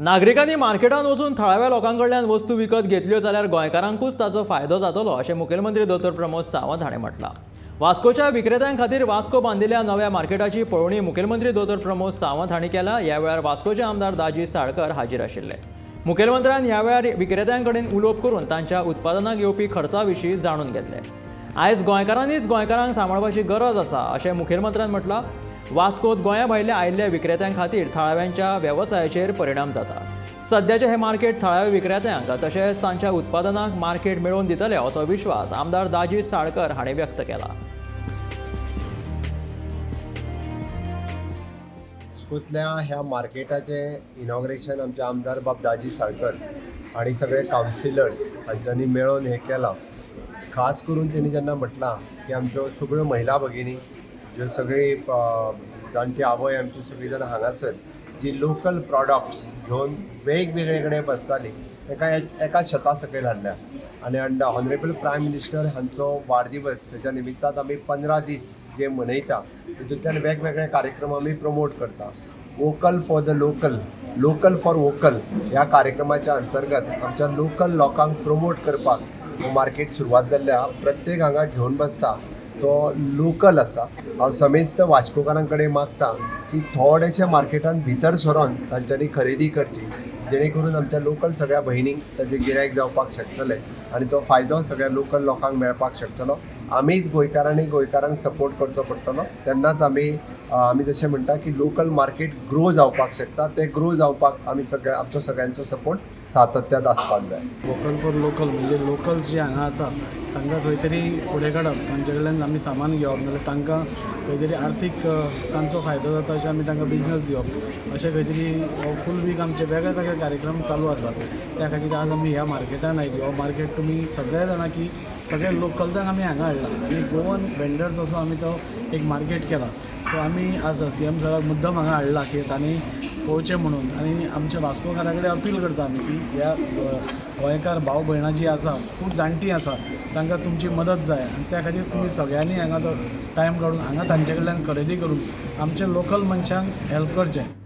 नागरिकांनी मार्केटांत वचून थळाव्या लोकां कडल्यान वस्तू विकत घेतल्यो जाल्यार गोंयकारांकूच ताचो फायदो जातलो, अशें मुखेलमंत्री दोतोर प्रमोद सावंत हांणी म्हटलां. वास्कोच्या विक्रेत्यां खातीर वास्को बांदिल्ल्या नव्या मार्केटाची पळोवणी मुखेलमंत्री दोतोर प्रमोद सावंत हांणी केला. ह्या वेळार वास्कोचे आमदार दाजी साळकर हाजीर आशिल्ले. मुखेलमंत्र्यान ह्या वेळार विक्रेत्यां कडेन उलोवप करून तांच्या उत्पादनाक येवपी खर्चा विशीं जाणून घेतलें. आयज गोंयकारांनीच गोंयकारांक सांबाळपाची गरज आसा, अशें मुखेलमंत्र्यान म्हटलां. वास्कोत गोंया भायल्या आयिल्ल्या विक्रेत्यां खातीर थळाव्यांच्या वेवसायाचेर परिणाम जाता. सद्याचें हें मार्केट थळाव्या विक्रेत्यांक तशेंच तांच्या उत्पादनाक मार्केट मेळोवन दितले, असो विश्वास आमदार दाजी साळकर हांणी व्यक्त केला. वास्कोतल्या ह्या मार्केटाचें इनॉग्रेशन आमचे आमदार बाब दाजी साळकर आनी सगळे कावन्सिलर्स हांच्यांनी मेळोन हें केलां. खास करून तेणी जेन्ना म्हटलां की आमच्यो सगळ्यो महिला भगिनी, ज्यो सगळी जाणटी आवय, आमची सगळीं जाणां हांगासर जी लोकल प्रॉडक्ट्स घेवन वेगवेगळे कडेन बसताली, तांकां एका शेता सकयल हाडल्या आनी अंड ऑनरेबल प्रायम मिनिस्टर हांचो वाडदिवस हेच्या निमित्तान आमी 15 दीस जे मनयता, तितूंतल्यान वेगवेगळे कार्यक्रम आमी प्रमोट करता. Vocal for the local, local for vocal ह्या कार्यक्रमाच्या अंतर्गत आमच्या लोकल लोकांक प्रमोट करपाक हो मार्केट सुरवात जाल्ल्या. प्रत्येक हांगा घेवन बसता तो लोकल आसा. हांव समेस्त वास्कोकारां कडेन मागता की थोडेशे मार्केटान भितर सरोन तांच्यांनी खरेदी करची, जेणे करून आमच्या लोकल सगळ्या भयणींक ताजें गिरायक जावपाक शकतलें आनी तो फायदो सगळ्या लोकल लोकांक मेळपाक शकतलो. आमीच गोंयकारांनी गोंयकारांक सपोर्ट करचो पडटलो, तेन्नाच आमी जशें म्हणटा की लोकल मार्केट ग्रो जावपाक शकता. ते ग्रो जावपाक आमी सगळे, आमचो सगळ्यांचो सपोर्ट सातत्यात आसपाक जाय. वोकल फॉर लोकल म्हणजे लोकल्स जे हांगा आसा तांकां खंय तरी फुडें काडप, तांचे कडल्यान आमी सामान घेवप, नाल्यार तांकां खंय तरी आर्थीक तांचो फायदो जाता अशें आमी तांकां बिजनस दिवप, अशें खंय तरी फूल वीक आमचे वेगळे वेगळे कार्यक्रम चालू आसात. त्या खातीर आज आमी ह्या मार्केटान आयली. हो मार्केट तुमी सगळे जाणा की सगळे लोकल्सांक आमी हांगा हाडला आनी गोवन वेंडर्स असो आमी तो एक मार्केट केला. सो आमी आज सीएम सराक मुद्दम हांगा हाडला की तांणी पळोवचें म्हणून. आनी आमच्या वास्कोकारा कडेन अपील करता आमी की ह्या गोंयकार भाव भयणां जीं आसा, खूब जाणटीं आसा, तांकां तुमची मदत जाय आनी त्या खातीर तुमी सगळ्यांनी हांगा तो टायम काडून हांगा तांचे कडल्यान खरेदी करून आमच्या लोकल मनशांक हेल्प करचें.